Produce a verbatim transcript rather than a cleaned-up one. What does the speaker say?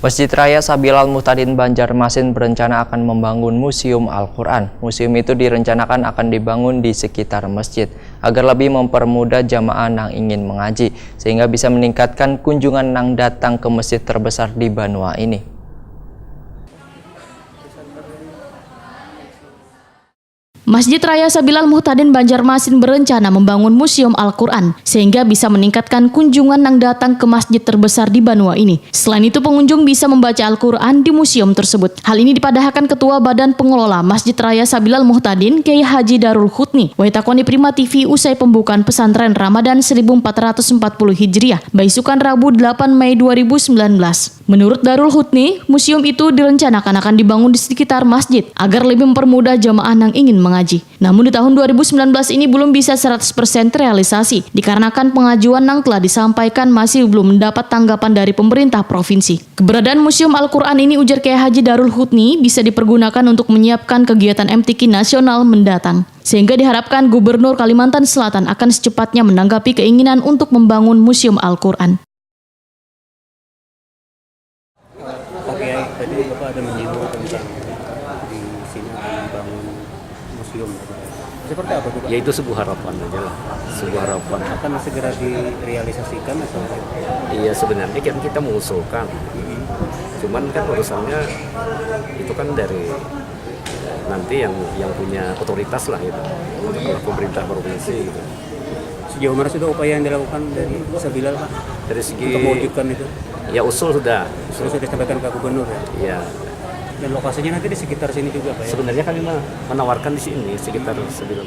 Masjid Raya Sabilal Muhtadin Banjarmasin berencana akan membangun Museum Al-Quran. Museum itu direncanakan akan dibangun di sekitar masjid, agar lebih mempermudah jamaah nang ingin mengaji, sehingga bisa meningkatkan kunjungan nang datang ke masjid terbesar di banua ini. Masjid Raya Sabilal Muhtadin Banjarmasin berencana membangun Museum Al-Quran, sehingga bisa meningkatkan kunjungan nang datang ke masjid terbesar di banua ini. Selain itu, pengunjung bisa membaca Al-Quran di museum tersebut. Hal ini dipadahakan Ketua Badan Pengelola Masjid Raya Sabilal Muhtadin, Kiai Haji Darul Hutni, wayah takoni Prima T V usai pembukaan pesantren Ramadan seribu empat ratus empat puluh Hijriah, baisukan Rabu delapan Mei dua ribu sembilan belas. Menurut Darul Hutni, museum itu direncanakan akan dibangun di sekitar masjid agar lebih mempermudah jamaah nang ingin mengaji. Namun di tahun dua ribu sembilan belas ini belum bisa seratus persen terrealisasi dikarenakan pengajuan nang telah disampaikan masih belum mendapat tanggapan dari pemerintah provinsi. Keberadaan Museum Al-Quran ini, ujar Kiai Haji Darul Hutni, bisa dipergunakan untuk menyiapkan kegiatan M T Q nasional mendatang. Sehingga diharapkan Gubernur Kalimantan Selatan akan secepatnya menanggapi keinginan untuk membangun Museum Al-Quran. Pak Kiai, tadi Bapak ada menyinggung tentang di sini akan dibangun museum. Seperti apa itu, Pak? Ya, itu sebuah harapan aja lah, sebuah harapan. Akan segera direalisasikan atau? Iya, sebenarnya kan kita mengusulkan, cuman kan urusannya itu kan dari nanti yang yang punya otoritas lah gitu, pemerintah provinsi gitu. Sejauh mana sudah upaya yang dilakukan dari Sabilal, Pak, Dari segi untuk mewujudkan itu? Ya, usul sudah. Sudah sudah disampaikan ke gubernur ya. Ya, Dan lokasinya nanti di sekitar sini juga, Pak, ya? Sebenarnya kami me- menawarkan di sini sekitar Sabilal.